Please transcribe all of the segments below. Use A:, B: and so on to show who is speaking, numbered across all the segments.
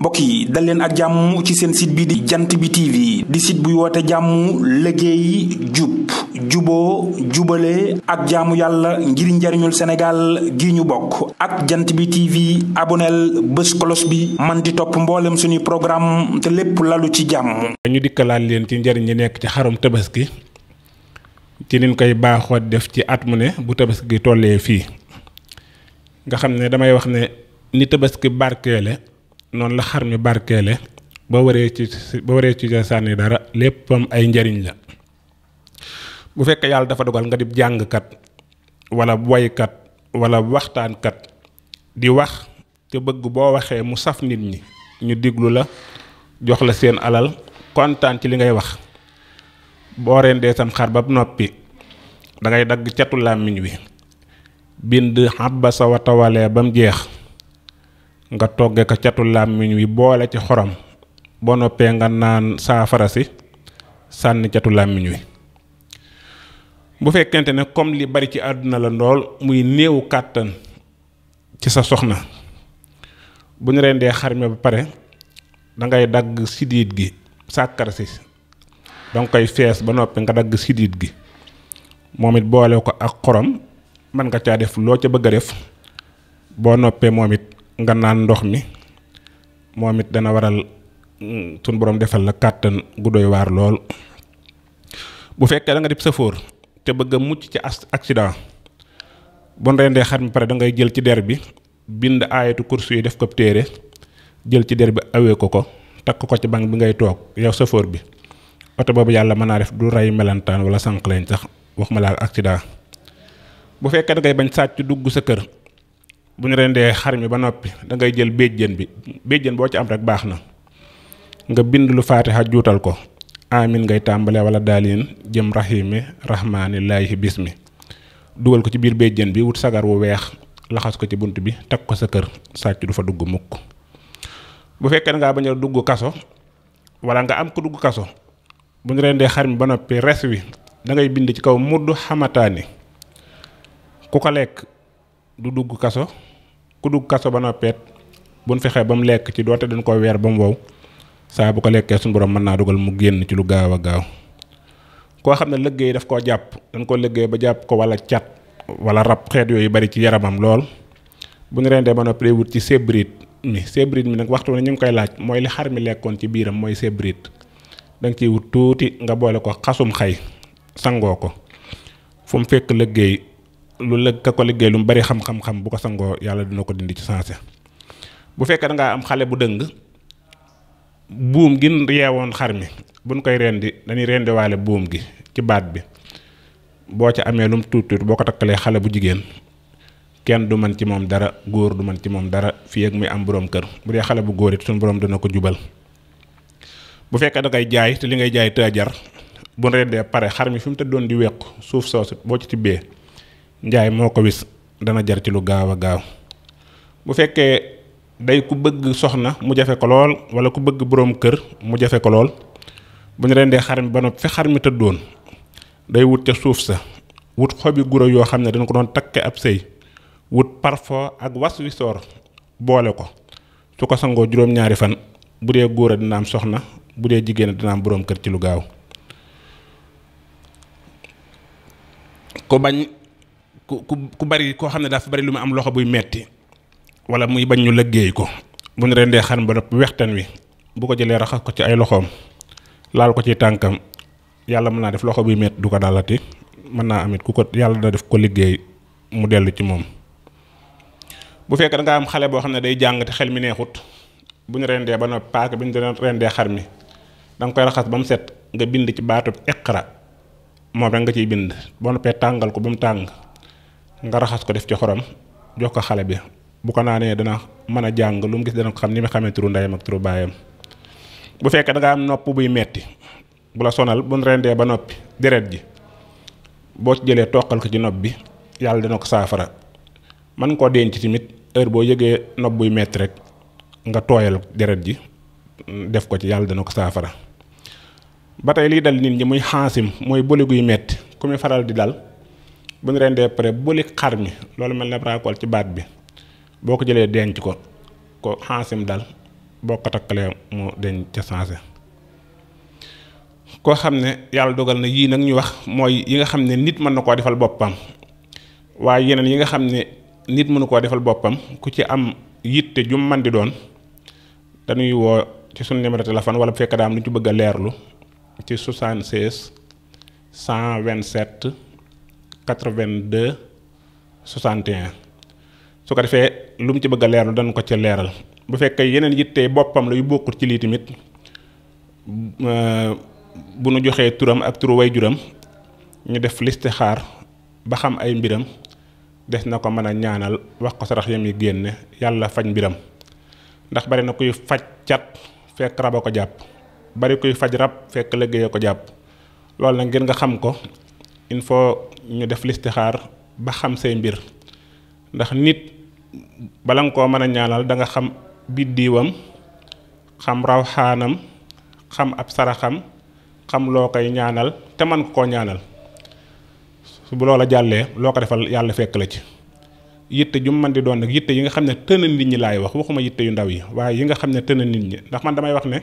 A: mbokk yi dal leen ak jàmm ci seen site bi di jant bi TV di site buy woote jàmm liggéey jub juboo jubale ak jaamu yàlla ngir njariñul Sénégal gi ñu bokk ak jant bi TV aboneel bés kolos bi man di topp mboolem suñuy programme te lépp lalu ci jàmm.
B: ñu dikkalaat leen ci njariñ yi nekk ci xarum tabaski ci niñ koy baaxoo def ci at mu ne bu tabaski gi tollee fii nga xam ne damay wax ne ni tabaski barkeele noonu la xar mi barkeele ba waree ci sànni dara léppam ay njariñ la. bu fekkee yàlla dafa dogal nga di jàngkat wala woykat wala waxtaankat di wax te bëgg boo waxee mu saf nit ñi ñu diglu la jox la seen alal kontaan ci li ngay wax boo rendee sam xar ba noppi dangay dagg catu làmmiñ wi bind abasa wa tawalee ba mu jeex nga togge ko catu làmmiñ wi boole ci xorom boo noppee nga naan saafara si sànni catu làmmiñ wi. bu fekkente ne comme li bari ci àdduna la ndool muy néewu kàttan ci sa soxna bu ñu rendee xar mi ba pare dangay dagg sidiit gi sàkkar si danga koy fees ba noppi nga dagg sidiit gi moom it boole ko ak xorom mën nga caa def loo ca bëgg a def boo noppee moom it nga naan ndox mi moom it dana waral suñ boroom defal la kàttan gu doy waar lool. bu fekkee da nga def sëfoor te bëgg a mucc ci accident bu ñu rendee xar mi pare da ngay jël ci der bi bind aayatu kursu yi def ko téere jël ci der bi awee ko takk ko ci bank bi ngay toog yow sëfoor bi oto boobu yàlla mën naa def du rey melantaan wala sànq lañ sax wax ma la ak accident. bu fekkee da ngay bañ sàcc dugg sa kër bu ñu rendee xar mi ba noppi da ngay jël béjjën boo ci am rek baax na nga bind lu faatiha juutal ko amin ngay tàmbalee wala daaliin jëm rahimi rahmaani laahi bismi dugal ko ci biir béjjën bi wut sagar wu weex laxas ko ci bunt bi teg ko sa kër sàcc du fa dugg mukk. bu fekkee da ngaa bañ a dugg kaso wala nga am ko dugg kaso bu ñu rendee xar mi ba noppi res wi da ngay bind ci kaw mudd xamataani ku ko lekk du dugg kaso ku dugg kaso ba noppeet buñ fexee ba mu lekk ci doote dañ ko weer ba mu wow saa bu ko lekkee suñu borom mën naa dogal mu génn ci lu gaaw a gaaw. koo xam ne liggéey daf koo jàpp dañ ko liggéey ba jàpp ko wala cat wala rab xeet yooyu bari ci yaramam lool bu ñu rendee ba noppi day wut ci sébrit mi nag waxtu ne ñu ngi koy laaj mooy li xar mi lekkoon ci biiram mooy sébrit da nga ciy wut tuuti nga boole ko xasum xay sangoo ko fu mu fekk liggéey ka ko liggéey lu mu bari xam-xam bu ko sangoo yàlla dina ko dindi ci sensé. bu fekkee da ngaa am xale bu dëng buum gi yeewoon xar mi buñ koy rendi dañuy rendiwaale buum gi ci baat bi boo ca amee lu mu tuut boo ko takkalee xale bu jigéen kenn du man ci moom dara góor du man ci moom dara fii ak muy am boroom kër bu dee xale bu góor it suñu boroom dina ko jubal. bu fekkee da ngay jaay te li ngay jaay te jar bu rendee pare xar mi fi mu tëddoon di weq suuf soosu boo ci tibbee njaay moo ko wis dana jar ci lu gaaw a gaaw. bu fekkee day ku bëgg soxna mu jafe ko lool wala ku bëgg boroom kër mu jafe ko lool bu ñu rendee xar mi ba noppi fi xar mi tëddoon day wut ca suuf sa wut xobi guro yoo xam ne dañ ko doon takke ab sëy wut parfum ak was wi soor boole ko su ko sangoo juróom-ñaari fan bu dee góor a dina am soxna bu dee jigéen a dina am boroom kër ci lu gaaw. ku bañ ku bari koo xam ne dafa bari lu mu am loxo buy metti wala muy bañ ñu liggéey ko bu ñu rendee xar ba noppi wextan wi bu ko jëlee raxas ko ci ay loxoom laal ko ci tànkam yàlla mën naa def loxo buy metti du ko dalati mën naa amit ku ko yàlla da def ko liggéey mu dellu ci moom. bu fekkee da nga am xale boo xam ne day jàng te xel mi neexut bu ñu rendee ba noppi paaka bi ñu rendee xar mi da nga koy raxas ba mu set nga bind ci baatub iqra moom rek nga ciy bind boo noppee tàngal ko ba mu tàng nga raxas ko def ci xorom jox ko xale bi bu ko naanee dana mën a jàng lu mu gis dana ko xam ni mu xamee turu ndeyam ak turu baayam. bu fekkee da nga am nopp buy metti bu la sonal bu ñu rendee ba noppi deret ji boo ci jëlee toqal ko ci nopp bi yàlla dana ko saafara. mën koo denc tamit heure boo yëgee nopp buy metti rek nga tooyal deret ji def ko ci yàlla dana ko saafara. ba tey liy dal nit ñi muy xaasim mooy boli guy metti ku muy faral di dal bu ñu rendee pare boli xar mi loolu mel ne raakool ci baat bi boo ko jëlee denc ko xaasim dal boo ko takkalee mu deñ ca sensé. koo xam ne yàlla dogal na yii nag ñu wax mooy yi nga xam ne nit mën na koo defal boppam, waaye yeneen yi nga xam ne nit mënu koo defal boppam ku ci am yitte jum man di doon dañuy woo ci sunu numéro téléphone wala bu fekk daa am lu ñu ci bëgg a leerlu ci 76 127 82 61 su ko defee lu mu ci bëgg a leerlu dañ ko ca leeral. bu fekkee yeneen yitte boppam la yu bokkut ci lii tamit bu nu joxee turam ak turu way juram ñu def listixaar ba xam ay mbiram des na ko mën a ñaanal wax ko sarax yam yi génne yàlla faj mbiram. ndax bari na kuy faj cat fekk rab a ko jàpp, bari kuy faj rab fekk liggéey ko jàpp. loolu nag ngir nga xam ko il faut ñu def listixaar ba xam say mbir, ndax nit bala nga koo mën a ñaanal da nga xam biddiwam, xam rawxaanam, xam ab saraxam, xam loo koy ñaanal te man koo ñaanal. su bu loola jàllee loo ko defal yàlla fekk la ci. yitte ju man di doon nag yitte yi nga xam ne tëna nit ñi laay wax, waxuma yitte yu ndaw yi waaye yi nga xam ne tëna nit ñi. ndax man damay wax ne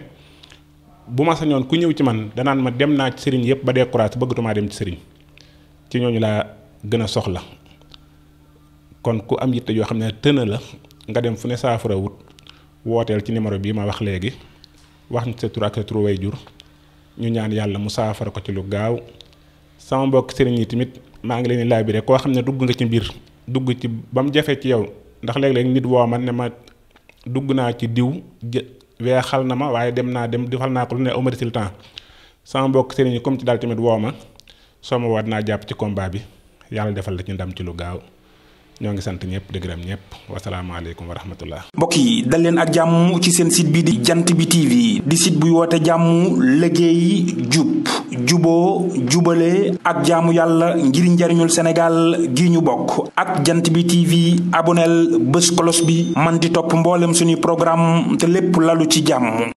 B: bu ma sañoon ku ñëw ci man danaan ma dem naa ci sëriñ yëpp ba découragé bëggatumaa dem ci sëriñ, ci ñooñu laa gën a soxla. kon ku am yitte yoo xam ne tëna la nga dem fu ne saafara wut wooteel ci numéro bii ma wax léegi, wax ñu sa tur ak sa tur way jur ñu ñaan yàlla mu saafara ko ci lu gaaw. sama mbokk sëriñ yi tamit maa ngi leen di laabire koo xam ne dugg nga ci mbir dugg ci ba mu jafe ci yow, ndax léeg-léeg nit woo ma ne ma dugg naa ci diw weexal na ma waaye dem defal naa ko lu ne au résultat. sama mbokk sëriñ yi comme ci daal tamit woo ma soo ma waat naa jàpp ci combat bi yàlla defal la ci ndam ci lu gaaw. ñoo ngi sant ñëpp di gërëm ñëpp wasalaamaaleykum wa rahmatullah.
A: mbokk yi dal leen ak jàmm ci seen site bi di jant bi TV di site buy woote jàmm liggéey jub juboo jubale ak jaamu yàlla ngir njariñul Sénégal gi ñu bokk. ak jant bi TV aboneel bés kolos bi man di topp mboolem suñuy programme te lépp lalu ci jàmm.